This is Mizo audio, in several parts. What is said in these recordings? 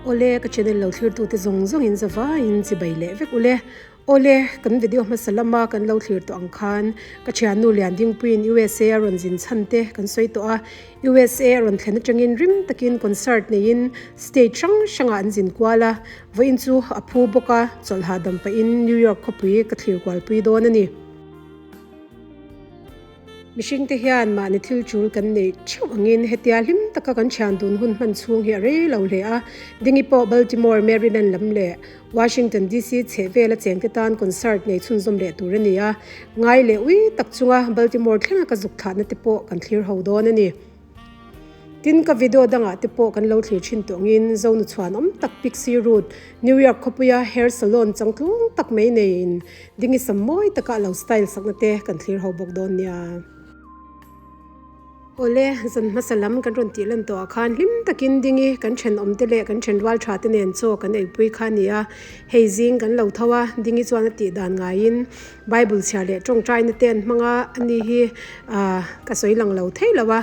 Awle ka channel lo thlir tute zawng zawng in zavaiin chibai leh vek ule. Awle kan video hmasa lama kan lo thlir tawh ang khan ka thiannu Liandingpuiin USA a rawn zin chhan te kan sawi tawh a. USA a rawn thlen atangin rim takin concert neiin state hrang hrangah an zin kual a. Vawiin chu a phu bawk a, chawlh hahdam pahin New York khawpui ka thlir kualpui dawn a ni. Mihringte hian mahni thil tul kan neih theuh angin hetia hlim taka kan thian dun hun hman chhung hi a rei lo hle a. Dingi pawh Baltimore, Maryland lam leh Washington DC chheh vela chengte tan concert nei chhunzawm leh tur a ni a. Ngai leh ui tak chunga Baltimore thlenga ka zuk thlahna te pawh kan thlir ho dawn a ni. Tin, ka video dangah te pawh kan lo thlir thin tawh angin Zonu chhuan awm tak Pixie Road, New York khawpuia hair salon changtlung tak mai neiin dingi sam mawi taka a lo style sakna te kan thlir ho bawk dawn nia. Awle, zan hmasa lam kan rawn tih lan tawhah khan hlim takin dingi kan thenawm te leh kan thenrual tha te nen chaw kan eipui kha a ni a. Hei zing kan lo tho a, dingi chuan a tih dan ngaiin Bible chhiar leh tawngtaina te an hmang a, ani hi ah ka sawi lang lo thei lo a,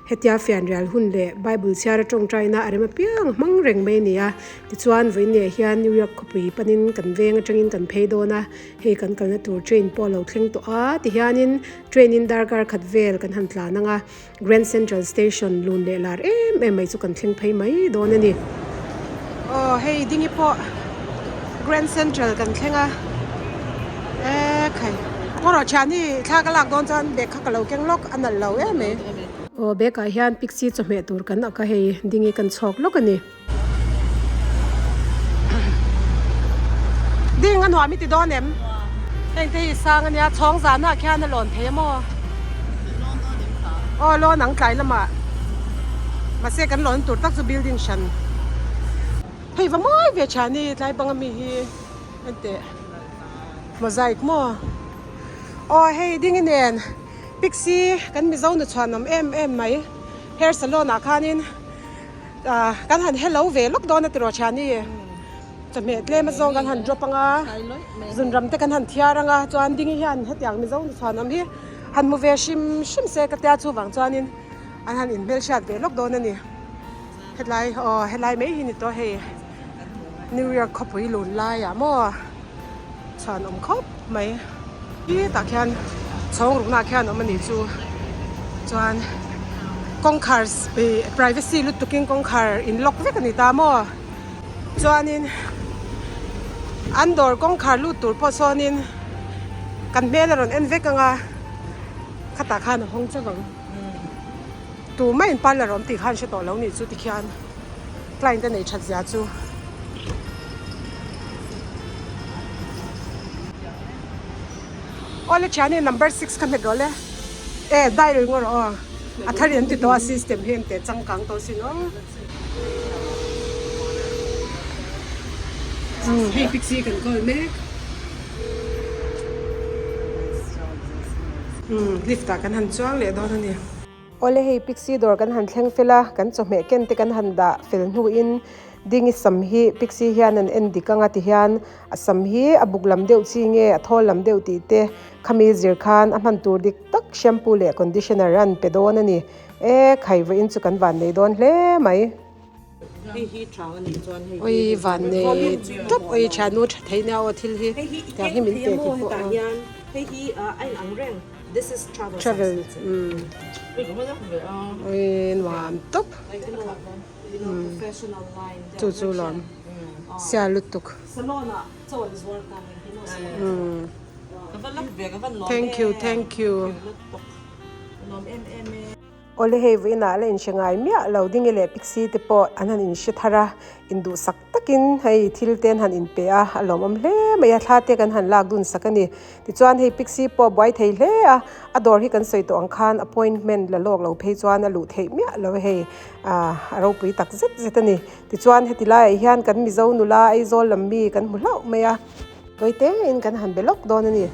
hetia fianrial hun leh Bible chhiara tawngtaina a rem apiang hmang reng mai a ni a. Tichuan vawiineh hian New York khawpui panin kan veng atangin kan phei dawn a, hei kan kalna tur train pawh a lo thleng tawh a, tihianin train in darkar khat vel kan han tlan ang a, Grand Central Station lun leh lar em em mai chu kan thleng phei mai dawn a ni. Aw hei dingi pawh Grand Central kan thleng a e khai kawrawh thiani thla ka lak dawn chuan bag kha ka lo keng lawk a nalh lo em mai. Aw bag ah hian pixie chawhmeh tur kan ak a hei dingi kan chhawk lawk a ni. Ding a nuam i ti dawn em? Heng te hi sang a nia, chhawng zan ah khian a lawn thei a maw? Aw lawn ang tlai lamah mahse kan lawn tur tak chu building hran hei va mawi ve tha ni tlai bang ami hi enteh mosaic maw aw hei ding i nen pixie kan mizo nu chhuanawm em em mai hair salon ah khanin. Ah kan han hello ve lawk dawn a tiraw thiani chawhmeh tlem azawng kan han drop anga zunram te kan han thiar anga chuan dingi hian hetiang mizo ni chhuan awm hi han hmu ve hrim hrim se ka tia chuvang chuanin an han inhmelhriat ve lawk dawn a ni hetlai aw helai mai hi ni tawh hei New York khawpui lun laiah maw. Chhan awm khawp mai. Tah khian chhawng rukna ah khian awm a nih chu. Chuan kawngkhar ih privacy lutukin kawngkhar in lock vek a ni ta maw. Chuanin an dawr kawngkhar lut tur pawh sawnin kan hmel a rawn en vek ang a, khatah khan a hawng chauh ang. Tumah in parlour awm tih khan hre tawh lo nih chu tikhian client a nei that zia chu. Awle thiani number 6 ka hmet rawh le e dial ringawt rawh aw a thar in an ti tawh a system hi an teh changkang tawh sin aw. Hei pixie kan kawl mek lift ah kan han chuang leh dawn a ni. Awle hei pixie dawr kan han thleng fel a, kan chawhmeh ken te kan han dah fel hnuin dingi sam hi pixie hian an en dik anga ti hian a sam hi a buk lam deuh chi nge a thawl lam deuh tih te khami zir khan a hman tur dik tak shampoo leh conditioner an pe dawn a ni. E khai vawiin chu kan van nei dawn hle mai. Oi van nei tawp oi thiannu tha thei nia aw thil hi tiang hi min pe tih pawh travel umm oi nuam tawp chu chu lawm sial lutuk umm thank you thank you. Awle hei vawiinah la inhre ngai miah lo ding i leh pixie te pawh an han inhre thar a, induhsak takin hei thil te an han inpe a, a lawmawm hle mai a, thla te kan han lak dun sak a ni. Tichuan hei pixie pawh a buai thei hle a, a dawr hi kan sawi tawh ang khan appointment la lawk lo phei chuan a luh theih miah lo a hei ah a ropui tak zet zet a ni. Tichuan heti laiah hian kan Mizo nula Aizawl lam mi kan hmu hlauh mai a. Tawi tein kan han be lawk dawn a ni.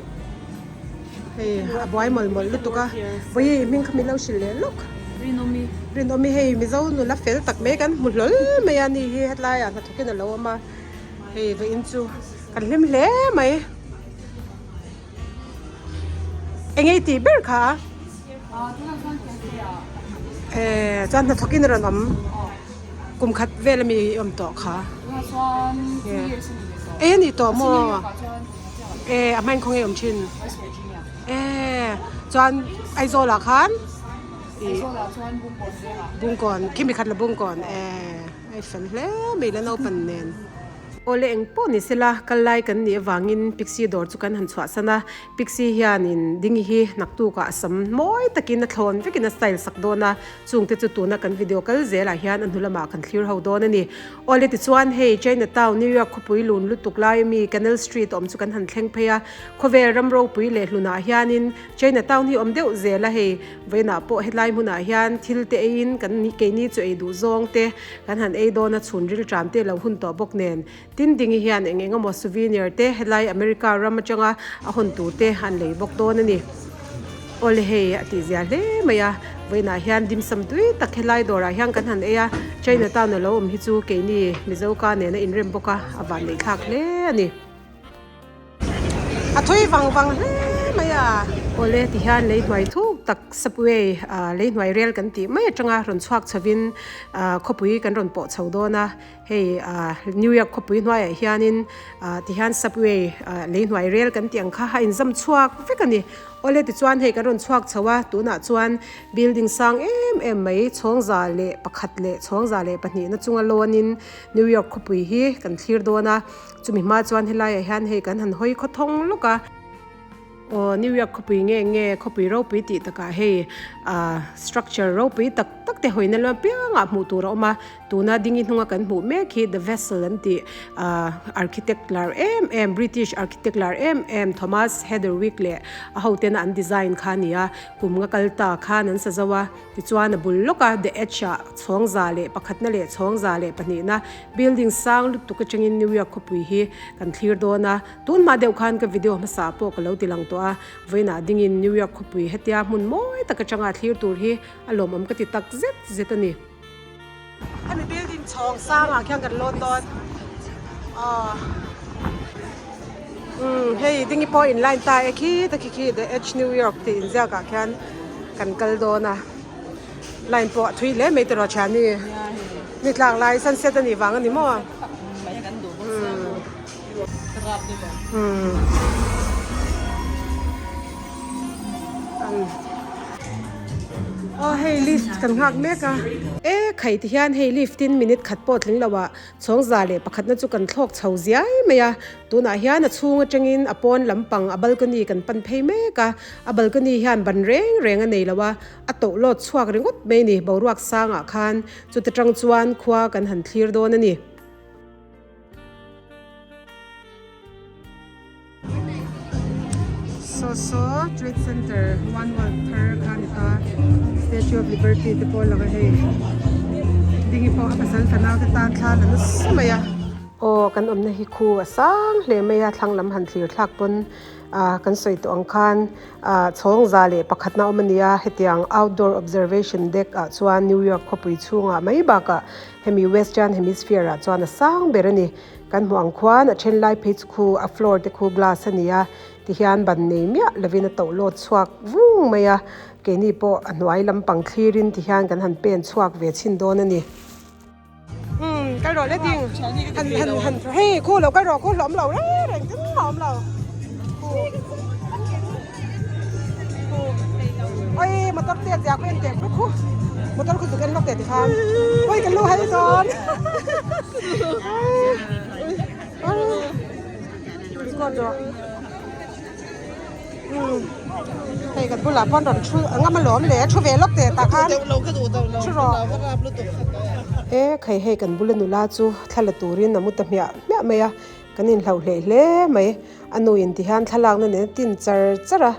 Hei a buai mawlh mawlh lutuk a, vawi hming kha min lo hrilh leh lawk. Rinawmi. Rinawmi hei Mizo nula fel tak mai kan hmu hlawl mai a ni hi hetlaiah hnathawkin a lo awm a, hei vawiin chu kan hlim hle mai. Eng ei tih ber kha? Chuan hnathawkin a rawn awm. Kum khat vel ami i awm tawh kha. E a nih tawh maw? E a hmain khawnge awm thin? E chuan Aizawl ah khan Bungkawn khimi khat la Bungkawn e a i fel hle mai la naupang nen. Awle eng pawh ni sela kal lai kan nih avangin Pixie dawr chu kan han chhuahsan a, Pixie hianin Dingi hi naktukah a sam mawi takin a thlawn vekin a style sak dawn a, chungte chu tuna kan video kal zelah hian a hnu lamah kan thlir ho dawn a ni. Awle tichuan hei China Town, New York khawpui lun lutuk lai ami Canal Street awm chu kan han thleng phei a, khawvel ram ropui leh hlunah hianin China Town hi awm deuh zel a, hei vawiinah pawh hetlai hmunah hian thil te eiin kan keini chu ei duh zawng te kan han ei dawn a, chhun ril ṭam te lo hun tawh bawk nen tin dingi hian eng eng emaw souvenir te helai America ram atanga a hawn tur te an lei bawk dawn a ni. Awle hei a tih zia hle mai a, vawiinah hian dim sum tui tak helai dawrah hian kan han ei a, China Town a lo awm hi chu keini Mizo ka nen a inrem bawk a, a vanneih thlak hle a ni. A thui vang vang hle mai a. Awle ti hian lei hnuai thuk tak subway ah lei hnuai rel kan tih mai atanga rawn chhuak chhovin ah khawpui kan rawn pawh chho dawn a hei ah New York khawpui hnuaiah hianin ah ti hian subway ah lei hnuai rel kan tih ang kha a inzam chhuak vek a ni. Awle tichuan hei kan rawn chhuak chho a tunah chuan building sang em em mai chhawngza leh pakhat leh chhawngza leh pahnihna chunga lawnin New York khawpui hi kan thlir dawn a. Chumi hma chuan helaiah hian hei kan han hawi khawthawng lawk a, aw New York khawpui nge nge khawpui ropui tih takah hei ah structure ropui tak tak te hawina lam apiangah hmuh tur a awm a, tuna dingi hnunga kan hmuh mek hi the vessel an tih ah architect lar em em British architect lar em em Thomas Heatherwick leh a hotena an design kha a ni a, kum nga kal ta khan an sa zo a, tichuan a bul lawk a the edge ah chhawngza leh pakhatna leh chhawngza leh pahnihna Building sang lutuk atangin New York khawpui hi kan thlir dawn a, tun hma deuh khan ka video hmasa pawh ka lo ti lang tawh a, vawiinah dingin New York khawpui hetia hmun mawi tak atanga thlir tur hi a lawmawm ka ti tak zet zet a ni. Hemi building chhawng sangah khian kan lawn dawn aw umm hei dingi pawh in line ta e khi ta khi khi the edge New York tih inziak ah khian kan kal dawn a. Line pawh a thui hle mai tiraw thiani ni tlak lai sunset a nih vang a ni maw? Aw hei lift kan nghak mek a. E khai ti hian hei lift in minute khat pawh tling lo ah chhawng za leh pakhatna chu kan thlawk chho ziai mai a. Tunah hian a chhung atangin a pawn lampang a balcony kan pan phei mek a. A balcony hian ban reng reng a nei lo a. A toh lawt chhuak ringawt mai ni, boruak sangah khan chuta tang chuan khua kan han thlir dawn a ni. Saw saw Trade Center One World thar kha a ni ta, Statue of Liberty te pawh a lang a hei, dingi pawh a pasal fanau te tan thla la nasa mai a. Aw kan awmna hi khu a sang hle mai a, thlang lam han thlir thlak pawn ah kan sawi tawh ang khan Ah chhawng za leh pakhatna awm a ni a, hetiang outdoor observation deck ah chuan New York khawpui chhungah mai bakah hemi western hemisphere ah chuan a sang ber a ni. Kan hmuh ang khuan a then lai phei chu khu a floor te khu glass a ni a, tihian ban nei miah lovin a toh lawt chhuak vung mai a, keini pawh a hnuai lampang thlirin tihian kan han pen chhuak ve chhin dawn a ni. Umm kal rawh le ding han han han hei khu lo kal rawh khu hlawm lo reng reng tin a awm lo khu khu oi motor te zia khu en teh khu khu motor khu zuk en lawk teh ti khan oi kan lu hai dawn record rawh Hei kan bulah pawn rawn thu a ngam alawm le thu ve lawk teh tah khan thu rawh e khai hei kan bula nula chu thla la turin a mu ta hmiah hmiah mai a kan inhlauh hleh hle mai a nu in ti hian thlalakna nen a tin char char a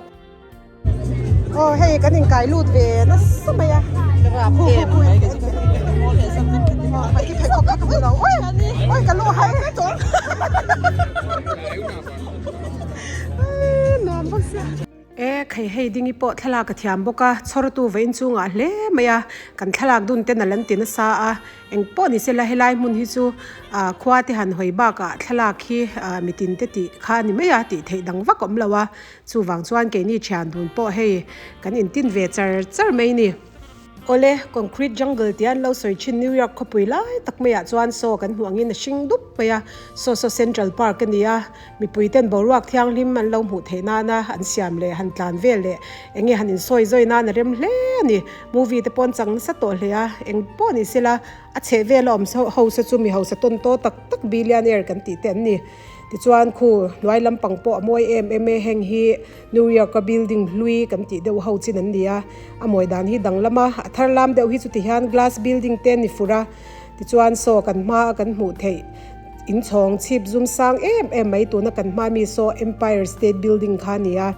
aw hei kan inkai lut ve nasa mai a khu khu khu i pheikhawk kha ka hmu lo oi oi ka lu hai. Nuam bawk sia. E khai hei dingi pawh thlalak a thiam bawk a, chhawrtu va inchungah hle mai a, kan thlalak dun ten a lan ti nasa a, eng pawh ni sela helai hmun hi chu ah khua te han hawi bakah thlalak hi ah mitin te tih kha a ni mai a, tih theih dang vak a awm lo a, chuvang chuan keini thian dun pawh hei kan intin ve char char mai a ni. Awle, Concrete Jungle tia an lo sawi thin New York khawpui lai tak maiah chuan saw kan hmuh angin a hring dup mai a, saw saw Central Park a ni a, mipui ten boruak thianghlim an lo hmuh theih nana an siam leh han tlan vel leh eng nge han insawi zawi nan a rem hle a ni. Movie te pawh an chang nasa tawh hle a, eng pawh ni sela a chheh vel a awm ho se chu mi hausa tawn tawh tak tak billionaire kan tih te an ni. Tichuan khu hnuai lampang pawh a mawi em em e, heng hi New York a building hlui kan tih deuh ho chin an ni a, a mawi dan hi danglam a, a thar lam deuh hi chuti hian glass building te a ni fur a, tichuan saw kan hma a kan hmuh theih inchhawng chhip zum sang em em mai tuna kan hma mi saw Empire State Building kha a ni a.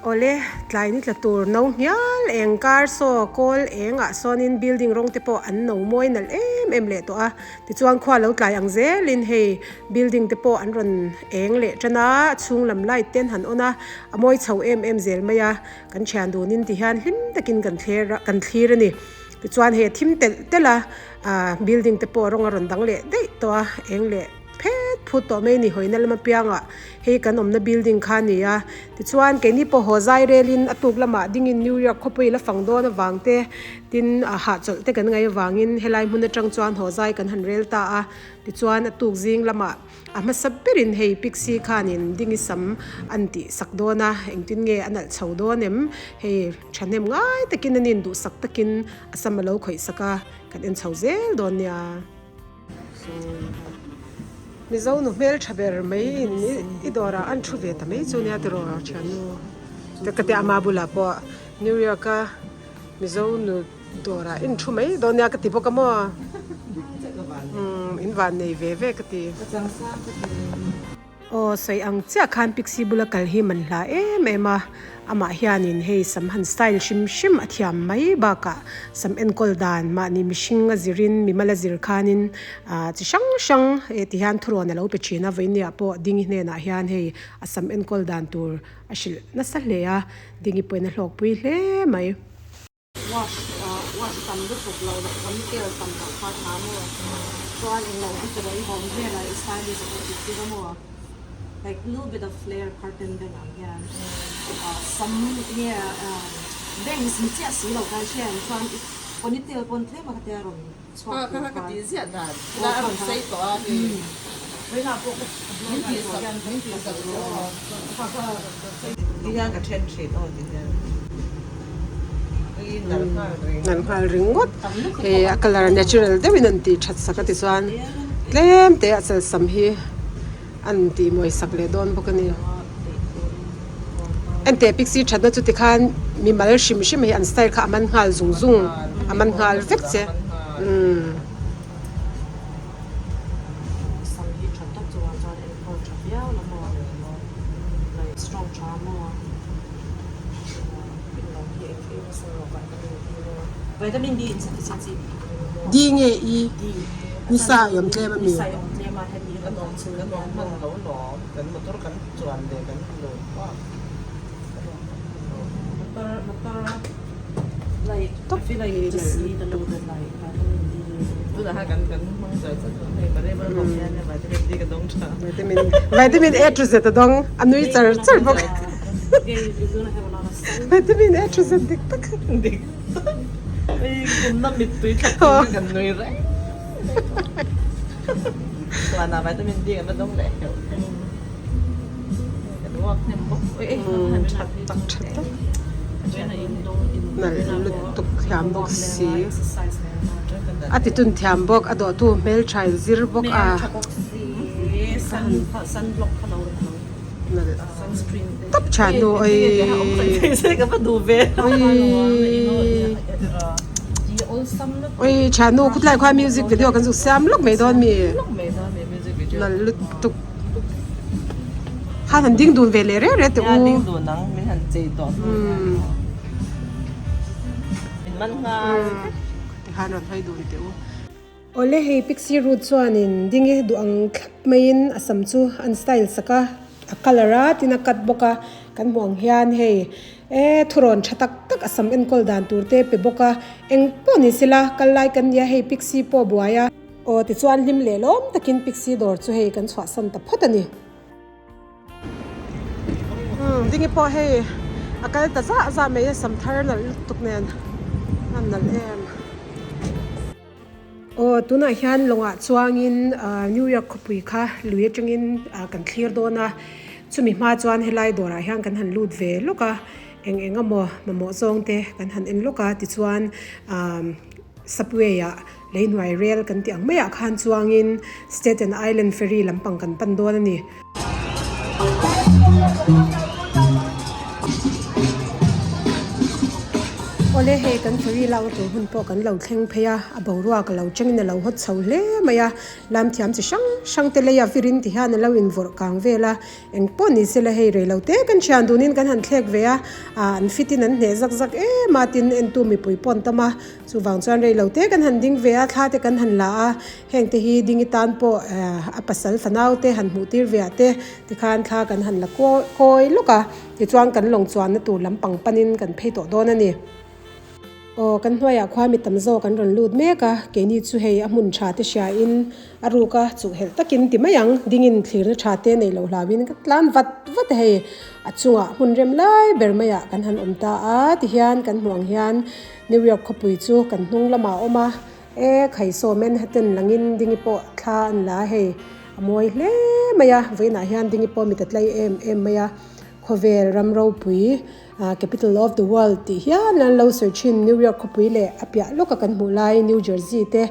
Awle, tlai ni tla tur no hnial eng kar saw kawl eng ah sawnin building rawng te pawh an no mawi nalh em em leh tawh a, tichuan khua lo tlai ang zelin hei building te pawh an rawn eng leh tan a, a chhung lam light te an han on a, a mawi chho em em zel mai a, kan thian dunin ti hian hlim takin kan thler a kan thlir a ni. Tichuan hei a thim telh telh a, ah building te pawh rawng a rawn dang leh daih tawh a, eng leh. Phet phut tawh mai ni hawina lama piangah hei kan awmna building kha a ni a tichuan keini pawh haw zai relin a tuk lamah dingin New York khawpui la fang dawn avang te tin ah hahchawlh te kan ngaih avangin helai hmun atang chuan haw zai kan han rel ta a tichuan a tuk zing lamah a hmasa berin hei Pixie khanin dingi sam an tih sak dawn a engtin nge a nalh chho dawn em hei thahnem ngai takin a nin duhsak takin a sam a lo khawih sak a kan en chho zel dawn nia. Mizo nu hmel tha ber mai in i dawr ah an thu ve ta mai chu nia tiraw thiannu te ka ti ama bulah pawh New York a Mizo nu dawr ah in thu mai dawn nia ka ti bawk a maw umm in van nei ve ve ka ti. Aw sawi ang chiah khan Pixie bula kal hi man hla em em a, amah hianin hei sam han style hrim hrim a thiam mai bakah sam enkawl dan mahni mihring a zirin mimal a zir khanin ah chi hrang hrang eh ti hian thurawn a lo pe thin a, vawinia pawh Dingi hnenah hian hei a sam enkawl dan tur a hrilh nasa hle a, Dingi pawhin a hlawkpui hle mai. Wash wash tam lutuk lo loh chemical tam tak kha tha maw chuan englo hi chu i hawm vel a i stylist a pawh tih tir a maw like little bit of flare curtain bang ang hian ah sam nge ah bangs ni chiah si lo khan hriat chuan i ponytail pawn tlem a khatia rawn chhuak tur khan aw kha kha vawiinah pawh ka blow dry tawh hian ka ti kha kha. Nalh nghal ringawt hei a colour natural deuhin an tih that sak a tichuan tlem te a chalsam hi an tih mawi sak leh dawn bawk a ni enteh pixie thatna chu tikhan mimal hrim hrim hei an style kha a man nghal zung zung a man nghal vek che umm. D nge E ni sa i awm tlem a mi? Vitamin A to Z a dawng a nui char char bawk Vitamin A to Z dik tak dik tak hei kumna mittui thla tur kan nui reng chuan a vitamin D kan la dawng leh heuh kan uak hnem bawk tha tak tha tak nalh lutuk thiam bawk si a ti tun thiam bawk a dawhtu hmeltha in zir bawk a nalh tawp tha hnu awii tha hnu khawtlai khuan music video kan zuk siam lawk mai dawn mi nalh lutuk. Khan han ding dun ve leh reh reh teh u. Ding dun ang min han chei tawh hnu hian. Min man nghal. Tikhan rawn hawi dun teh u. Awle hei Pixie Root chuanin ding i duh ang thlap maiin a sam chu an style sak a, a colour a tin a cut bawk a, kan hmuh ang hian hei e thurawn tha tak tak a sam enkawl dan tur te pe bawk a, eng pawh ni sela kal lai kan nia hei Pixie pawh buai a. Aw tichuan hlim leh lawm takin Pixie dawr chu hei kan chhuahsan ta phawt a ni. Umm dingi pawh hei a kal ta zah zah mai a sam thar nalh lutuk nen. A nalh em. Aw tunah hian lawngah chuangin ah New York khawpui kha lui atangin ah kan thlir dawn a chumi hma chuan helai dawrah hian kan han lut ve lawk a eng eng emaw mamawh zawng te kan han en lawk a tichuan ah subway ah lei hnuai rel kan tih ang maiah khan chuangin Staten Island ferry lampang kan pan dawn a ni. Awle hei kan ferry lak na tur hun pawh kan lo thleng phei a, a boruak a lo chengin a lo hawt chho hle mai a, lam thiam chi hrang hrang te leia virin ti hian a lo invawrh kang vel a, eng pawh ni se la hei rei lo te kan thian dunin kan han thlek ve a, ah an fit in an hneh zak zak em a tin entu mipui pawh an tam a, chuvang chuan rei lo te kan han ding ve a thla te kan han la a. Heng te hi dingi tan pawh a pasal fanau te han hmuh tir ve ah te tikhan thla kan han la kawi lawk a, tichuan kan lawng chuanna tur lampang panin kan phei tawh dawn a ni. Aw kan hnuaiah khua mi tam zawk an rawn lut mek a, keini chu hei a hmun tha te hria in a ruk a chuhhelh takin ti mai ang, dingin thlirna tha te nei loh hlauhin ka tlan vat vat a hei a chungah hmun rem lai ber maiah kan han awm ta a, tihian kan hmuh ang hian New York khawpui chu kan hnung lamah a awm a. E Khaisaw Manhattan langin dingi pawh thla an la a hei, a mawi hle mai a, vawiinah hian dingi pawh mi ta tlai em em mai a, khawvel ram ropui capital of the world tih hian an lo sawi thin New York khawpui leh a piah lawka kan hmuh lai New Jersey te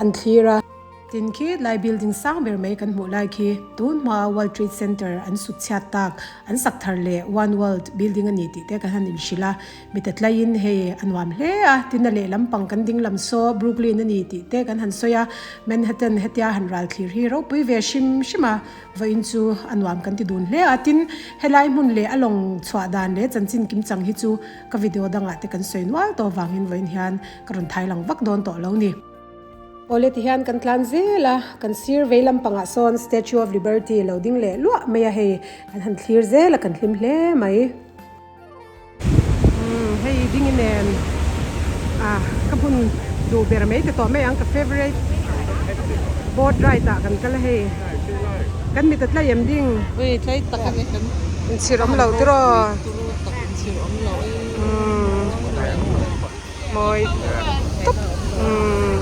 an thlir a. Tin khi lai building sang ber mai kan hmuh lai khi tun hmaa World Trade Center an sut chhiat tak an sak thar leh One World building a ni tih te kan han inhrilh a. Mi ta tlaiin hei a nuam hle a, tin a lehlam pang kan ding lam saw Brooklyn a ni tih te kan han sawi a, Manhattan hetia han ral thlir hi ropui ve hrim hrim a, vawiin chu a nuam kan ti dun hle a, tin helai hmun leh a lawng chhuah dan leh chanchin kim chang hi chu ka video dangah te kan sawi nual tawh avangin vawiin hian ka rawn thai lang vak dawn tawh lo ni. Awle tihian kan tlan zel a, kan sir vei lampangah sawn Statue of Liberty lo ding leh luah mai a hei kan han thlir zel a kan hlim hle mai. Umm hei ding nen ah ka hmun duh ber mai te tawh mai ang ka favourite boat ride ah kan kal a hei kan mit a tlai em ding ui tlai tak a ni kan inchhir awm lo tiraw turu tak inchhir awm lo umm mawi tawp umm.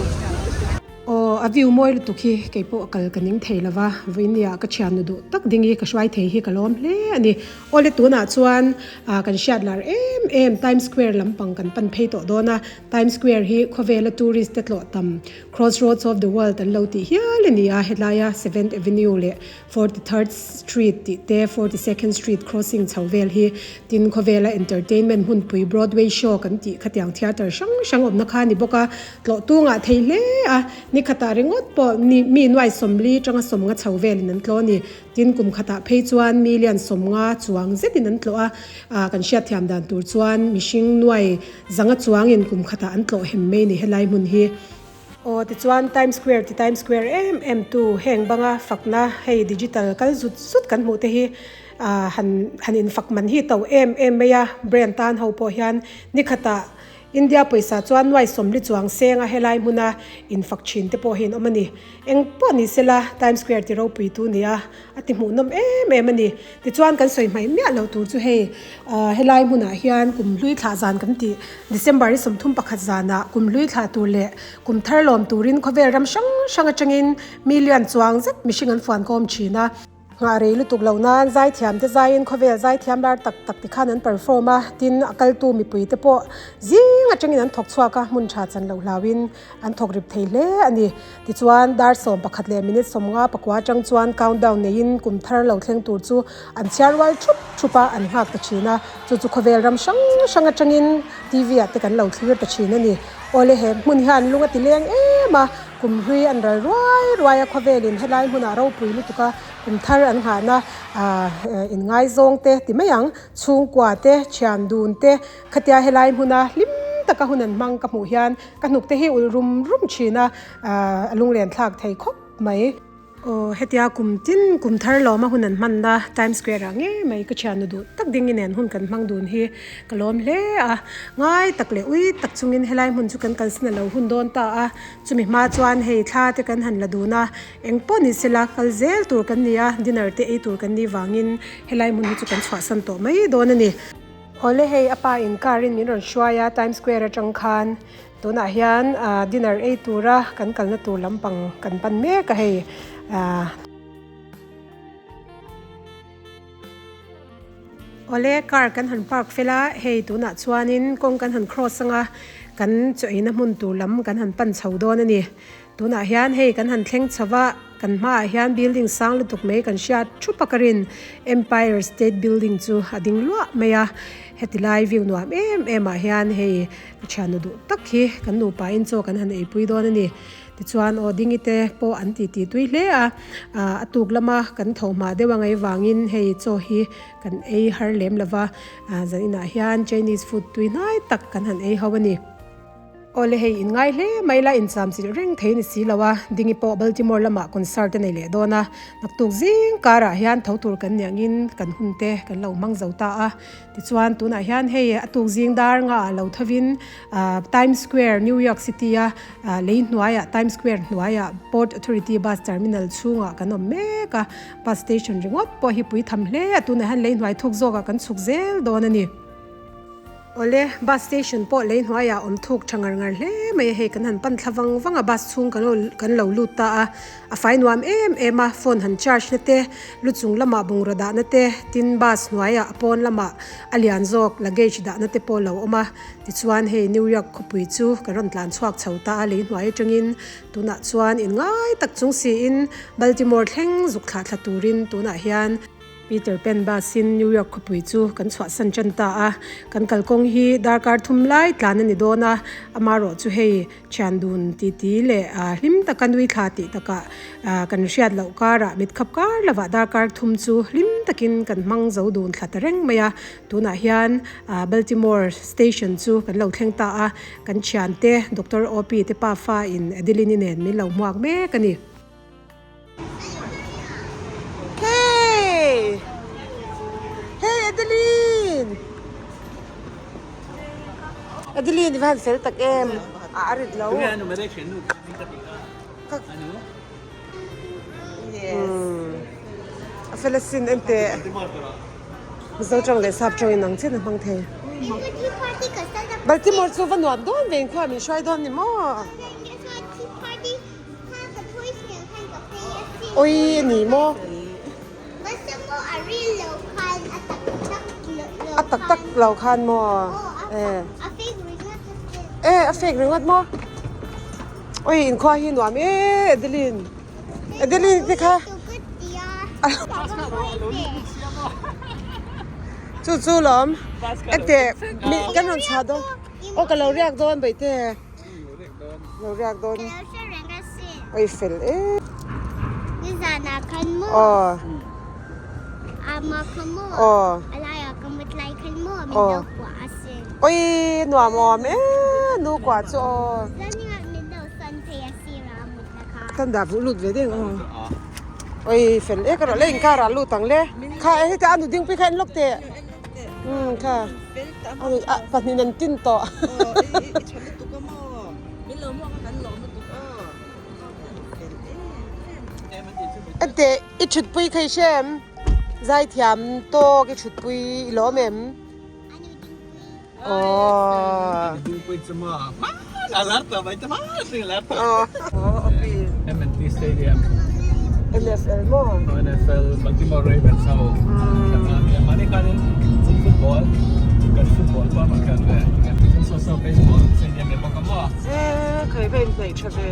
Aw, a view mawi lutuk hi kei pawh a kal ka ning thei lo va, vawinia ka thiannu duh tak ding hi ka hruai thei hi ka lawm hle a ni. Awle tunah chuan ah kan hriat lar em em Times Square lampang kan pan phei tawh dawn a, Times Square hi khawvela tourist te tlawh tam Crossroads of the World an lo tih hial a ni a, helaia Seventh Avenue leh 43rd Street tih te 42nd Street crossing chho vel hi tin khawvela entertainment hmunpui Broadway show kan tih khatiang theatre hrang hrang awmna kha a ni bawk a, tlawh tungah thei hle a, ni khatah ringawt pawh ni mi nuai sawmli tanga sawmnga chho velin an tlawh a ni. Tin kum khatah phei chuan mi lian sawmnga chuang zetin an tlawh a, ah kan hriatthiam dan tur chuan mihring nuai zanga chuangin kum khatah an tlawh hem mai a ni helai hmun hi. Aw tichuan Times Square ti Times Square em em tu heng banga fakna hei digital kal zut zut kan hmuh te hi ah han han infak man hi to em em mai a brand tan ho pawh hian nikhatah India pawisa chuan nuai sawmli chuang seng a helai hmuna infak thin te pawh hi an awm a ni. Eng pawh ni sela Times Square ti ropui tu nia a ti hmuhnawm em em a ni. Tichuan kan sawi hmaih miah lo tur chu hei ah helai hmunah hian kum hlui thlah zan kan tih December hi 31 zanah kum hlui thlah tur leh kum thar lawm turin khawvel ram hrang hrang atangin million chuang zet mihring an fuan kawm thin a. Nghah rei lutuk lo nan zaithiam te zaiin khawvel zaithiam lar tak tak ti khan an perform a, tin a kaltu mipui te pawh zing atangin an thawk chhuak a, hmun tha chan loh hlauhin an thawk rip thei hle a ni. Tichuan, dar 11 leh minute 50 pakua atang chuan countdown neiin kum thar lo thleng tur chu an chhiar rual thup thup a, an nghak ta thin a. Chu chu khawvel ram hrang hrang atangin TV ah te kan lo thlir ta thin a ni. Awle he hmun hian lung a ti leng em a, kum hlui an ral ruai ruai a, khawvelin helai hmunah ropui lutuk a, kum thar an nghahna ah inngaizawng te ti mai ang, chhungkua te, thian dun te, Khatia helai hmuna hlim taka hun an hmang ka hmuh hian ka hnuk te hi ulh rum rum thin a, a lunglen thlak thei khawp mai. Aw hetia kum tin kum thar lawma hun an hmanna Times Square ah ngei mai ka thiannu duh tak ding inen hun kan hmang dun hi ka lawm hle a, ngai tak leh ui tak chungin helai hmun chu kan kalsan a lo hun dawn ta a, chumi hma chuan hei thla te kan han la dun a, eng pawh ni sela kal zel tur kan ni a, dinner te ei tur kan nih vangin helai hmun hi chu kan chhuahsan tawh mai dawn a ni. Awle hei a pa in car in min rawn hruai a Times Square atang khan tunah hian ah dinner ei tura kan kalna tur lampang kan pan mek a hei ah. Awle car kan han park fel a hei tunah chuanin kawng kan han cross anga kan chaw eina hmun tur lam kan han pan chho dawn a ni. Tunah hian hei kan han thleng chho va, kan hmaah hian building sang lutuk mai kan hriat thup a ka rin Empire State Building chu a ding luah mai a, heti lai view nuam em em ah hian hei ka thiannu duh tak hi kan nupa in chaw kan han eipui dawn a ni. Tichuan aw dingi te pawh an ti ti tui hle a, ah a tuk lama kan tho hma deuh a ngaih vangin hei chaw hi kan ei har lem lova, ah zaninah hian Chinese food tui hnai tak kan han ei ho a ni. Awle hei in ngai hle mai la incham chilh reng thei ni si lo a, Dingi pawh Baltimore lamah concert a nei leh dawn a, naktuk zing karah hian tho tur kan nih angin kan hun te kan lo hmang zo ta a, tichuan tunah hian hei a tuk zing dar nga ah lo thovin Times Square New York City a lei hnuaiah Times Square hnuaiah Port Authority bus terminal chhungah kan awm mek a, bus station ringawt pawh hi pui tham hle a, tunah hian lei hnuai thuk zawkah kan chhuk zel dawn a ni. Awle, bus station pawh lei hnuaiah awm thuk tha ngar ngar hle mai a, hei kan han pan thla vang vang a, bus chhung kan lo kan lo lut ta a, a fai nuam em em a, phone han charge na te, lu chung lamah bungraw dahna te, tin bus hnuaiah a pawn lamah a lian zawk luggage dahna te pawh a lo awm a, tichuan hei New York khawpui chu kan rawn tlan chhuak chho ta a, lei hnuai atangin tunah chuan in ngai tak chung siin Baltimore thleng zuk thlah thla turin tunah hian. Peter Pan bus in New York khawpui chu kan chhuahsan tan ta a, kan kalkawng hi darkar thum lai tlan a ni dawn a, amarawh chu hei thian dun titi leh hlim taka nui thla tih takah kan hriat loh karah mit khap kar lovah darkar thum chu hlim takin kan hmang zo dun thla ta reng mai a, tunah hian Baltimore station chu kan lo thleng ta a, kan thiante Doctor Opie te pafa in Adeline-i nen min lo hmuak mek a ni. Hey! Hey Adeline! Adeline i van fel tak em? A a rit lo. A fel asin en teh. Mizo tawng leh sap tawng in ang chiah na hmang thei. Baltimore chu va nuam dawn ve inkhua min hruai dawn ni maw? Oi a ni maw? A tak tak lo khan maw? E a fake ringawt maw? Oi inkhua hi nuam e Adeline. Adeline te kha. Chu chu lawm. Ete mi kan rawn chhuah dawn. Aw ka lo riak dawn baihte. Lo riak dawn. Oi fel e. Nizanah khan maw? Aw. Ama kha maw? Aw. A laiah ka mut lai khan maw? Min lo kuah a sin. Oi nuam awm e nu kuah chu aw. Zaninah min lo sawn phei a sirah a mut na kha. Tan dah vuh lut ve deng aw. Oi fel e ka rawh le inkar ah lut ang le. Kha e heta a nu dingpui kha en lawk teh. Umm kha. A pahnih an tin tawh. Ente i thutpui kha i hre em? Zaithiam tawk i thutpui i lawm em? Aww. NFL maw? NFL Baltimore Ravens ho mahni khanin football kan football pawh a khan ve so so baseball stadium leh bawk a maw e khai va inhnaih tha ve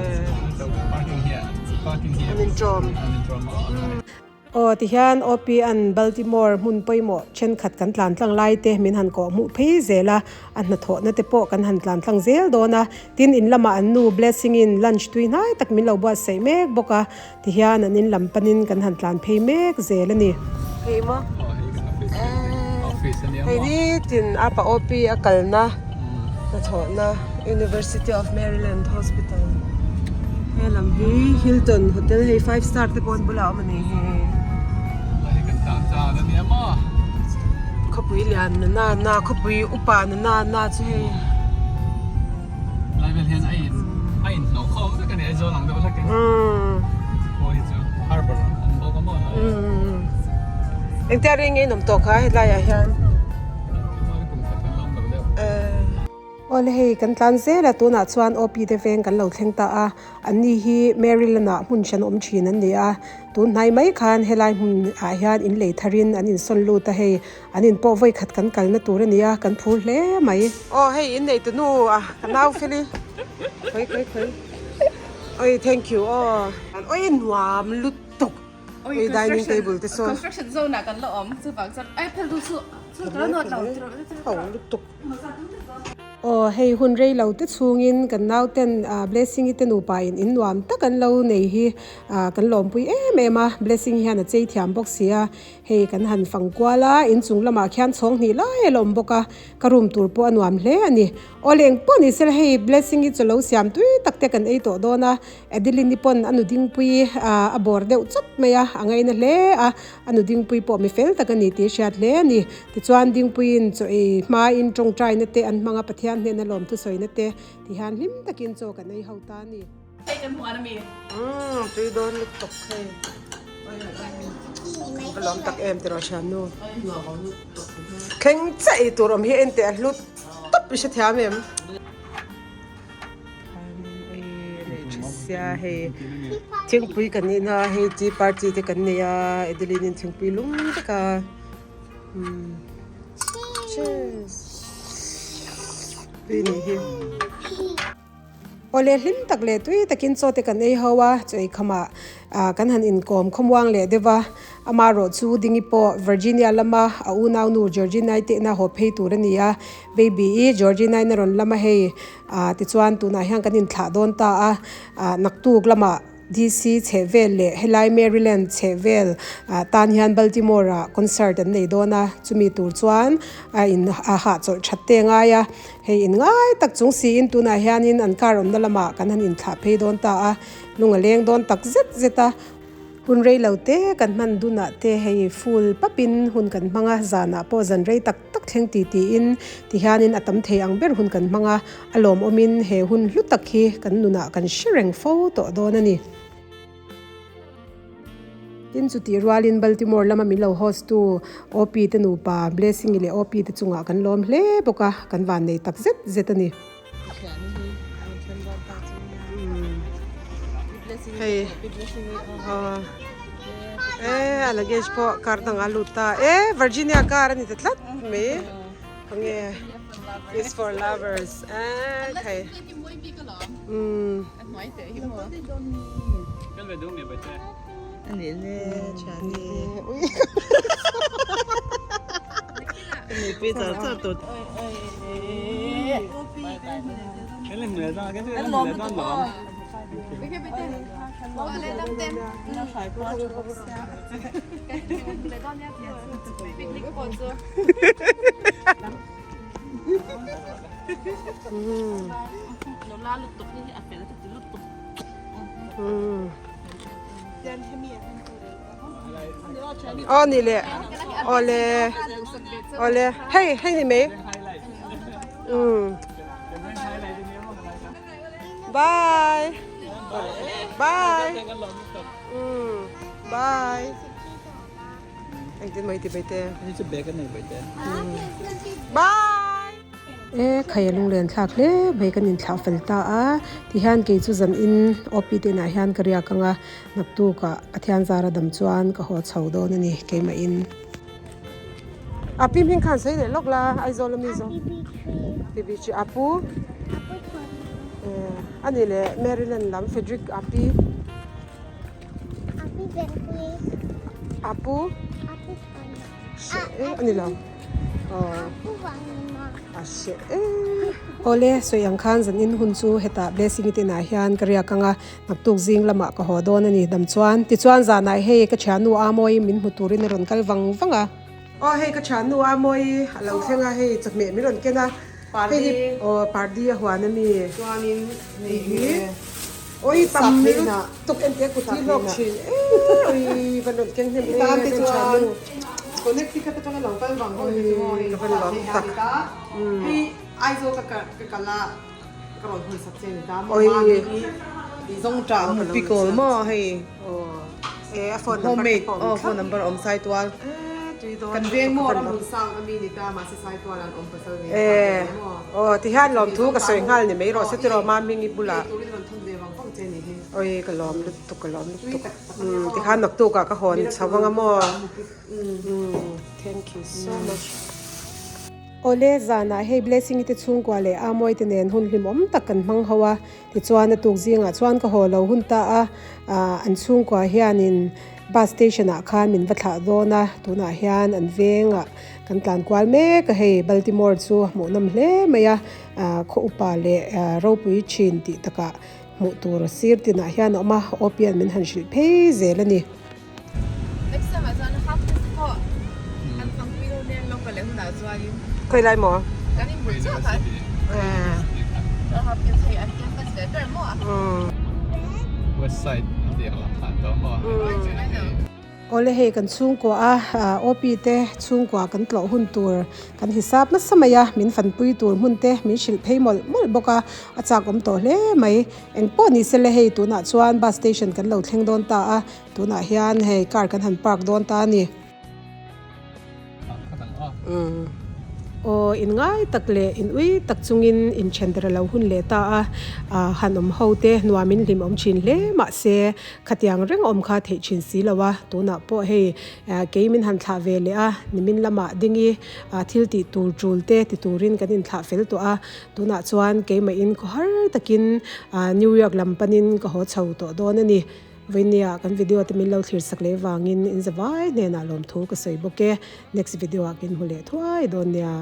parking hian parking hian an intawm an intawm a. Aw tihian OP an Baltimore hmun pawimawh thenkhat kan tlan tlang lai te min han kawh hmuh phei zel a, a hnathawhna te pawh kan han tlan tlang zel dawn a, tin in lamah an nu Blessing in lunch tui hnai tak min lo buatsaih mek bawk a, tihian an in lam panin kan han tlan phei mek zel a ni. Hei maw? Hei nitin apa OP a kalna hnathawhna University of Maryland Hospital he lam hi Hilton Hotel hei five star te pawh an bulah a awm a ni hi. Khawpui lian na na na khawpui upa na na na chu hei. Lai vel hian a in a in hnawh khawm vek a ni Aizawl ang deuh hlek in khua hi chu harbour a awm bawk a maw Engtia reng nge in awm tawh kha hetlaiah hian. Awle hei kan tlan zel a tunah chuan OP te veng kan lo thleng ta a an ni hi Maryland ah hmun hran awm thin an ni a tun hnai mai khan helai hmun ah hian in lei thar in an insawn lut a hei an in pawh vawi khat kan kalna tur a ni a kan phur hle mai. Aw hei in nei tunu a ka nau feli khawi khawi khawi oi thank you aw oi nuam lutuk. Oi dining table te sawn. Construction zone ah kan la awm chuvang chuan ai phel duh suh chu tura nawt lo ho lutuk. Aw hei hun rei lo te chhungin kan nauten Blessing i te nupa in in nuam tak an lo nei hi kan lawmpui em em a Blessing hian a chei thiam bawk si a hei kan han fang kual a inchung lamah khian chhawng hnih lai a la awm bawk a ka room tur pawh a nuam hle a ni. Aw leh engpawh ni sela hei Blessing hi chaw lo siam tui tak te kan ei tawh dawn a, Adeline-i pawn a nu dingpui a bawr deuh chawp mai a, a ngaina hle a, a nu dingpui pawh mi fel tak a ni tih a hriat hle a ni. Tichuan dingpuiin chaw ei hmain tawngtaina te an hmang a, Pathian hnena lawmthu sawina te ti hian hlim takin chaw kan ei ho ta a ni. Hei kan hmuh an ami. Umm tui dawn lutuk hei. Ka lawm tak em tiraw thiannu. Thleng chiah ei tur awm hi en teh a hlut tawp i hrethiam em. Sia hei thingpui kan in a hei tea party te kan nei a Adeline in thingpui lum vek a umm cheers tui nih hi. Awle hlim tak leh tui takin chaw te kan ei ho a, chaw ei khamah ah kan han inkawm khawmuang leh deuh a, amaherawh chu Dingi pawh Virginia lama a unaunu Georgina-i te ina haw phei tur a ni a, baby i Georgina-i na rawn lam a hei ah tichuan tunah hian kan inthlah dawn ta a, ah naktuk lamah DC chheh vel leh helai Maryland chheh vel ah tan hian Baltimore ah concert an nei dawn a, chumi tur chuan a in a hahchawlh that te ngai a, hei in ngai tak chung siin tunah hianin an car awmna lamah kan han inthlah phei dawn ta a, lung a leng dawn tak zet zet a. Hun rei lo te kan hman dunah te hei full papin hun kan hmang a, zanah pawh zan rei tak tak thleng ti tiin tihianin a tam thei ang ber hun kan hmang a, a lawmawmin he hun hlu tak hi kan nunah kan hre reng fo tawh dawn a ni. Tin chutih rualin Baltimore lama min lo host tu OP te nupa Blessing-i leh OP te chungah kan lawm hle bawk a, kan vannei tak zet zet a ni. Hei e a luggage pawh car dangah a lut ta e Virginia car a ni ta tlat mai enge is for lovers e khai umm Aw ni le awle awle hei hei ni mai umm bye bye umm bye engtin mai ti bai te bye. E khai a lunglen thlak hle mai kan inthlah fel ta a tihian kei chu zan in OP te inah hian ka riak ang a naktukah Pathian zara dam chuan ka haw chho dawn a ni keimah in. A pi hming khan sawi leh lawk la Aizawl ami zawng Pi Bi Chi a pu a ni leh Maryland lam Frederick a pi a pu a ni lo. Awle, sawi ang khan zan in hun chu hetah Blessing-i te inah hian ka riak ang a, naktuk zing lamah ka haw dawn a ni dam chuan. Tichuan zanah hei ka thiannu Amawi min hmu turin a rawn kal vang vang a. Aw hei ka thiannu Amawi a lo thleng a, hei chawhmeh min rawn ken a, hei hi aw pardi a huan a mi. Chuanin hei hi Oi tam lutuk en teh kut hi hlawk thin e oi van rawn keng hnem em em tha nu. Connecticut atanga lo kal vang vang hi chu maw hei ka van lawm tak. Hei Aizawl ka ka kal a ka rawn hawn sak che ni ta maw mami hi i zawng tah mu pickle maw hei e a phone number homemade aw phone number awm sai tual. Kan veng maw ram hmun sang ami ni ta mahse Saitual an awm pasal nei ta te maw. Aw tihian lawmthu ka sawi nghal ni mai rawh se tiraw Maming i bulah. Turin rawn thun ve vang vang che ni hi. Oi ka lawm lutuk ka lawm lutuk. Tikhan naktuk ah ka hawn chho anga maw. Thank you so much. Awle zanah hei Blessing i te chhungkua leh Amoy te nen hun hlimawm tak kan hmang ho a, tichuan a tuk zingah chuan ka haw lo hun ta a, an chhungkua hianin bus station ah khan min va thlah dawn a, tunah hian an vengah kan tlan kual mek a, hei Baltimore chu a hmuhnawm hle mai a, khaw upa leh ropui thin tih takah hmuh tur sir tinah hian a awm a, Opian min han hrilh phei zel a ni. Next time ah chuan half te pawh an fangpui lo nen lo ka leh hunah chuanin Khawi lai maw? Kan inbul chiah khan chuan half te hei an campus ve ber maw a. West side a tih ang lam khan to maw? Awle hei kan chhungkua a OP te chhungkua kan tlawh hun tur kan hisap nasa mai a, min fanpui tur hmun te min hrilh phei mawlh mawlh bawk a, a chak awm tawh hle mai. Eng pawh ni se le hei tunah chuan bus station kan lo thleng dawn ta a, tunah hian hei car kan han park dawn ta a ni. Aw in ngai tak leh in ui tak chungin inthen der a lo hun leh ta a, han awm ho te nuam in hlim awm thin hle mahse khatiang reng awm kha theih thin si lo a, tunah pawh hei kei min han thlah ve leh a, nimin lamah dingi thil tih tur tul te ti turin kan inthlah fel tawh a, tunah chuan keimahin khawhar takin New York lam panin ka haw chho tawh dawn a ni. Vawinia kan video te min lo thlir sak leh vangin in zavai hnenah lawmthu ka sawi bawk e. Next video ah kin hmu leh thuai dawn nia.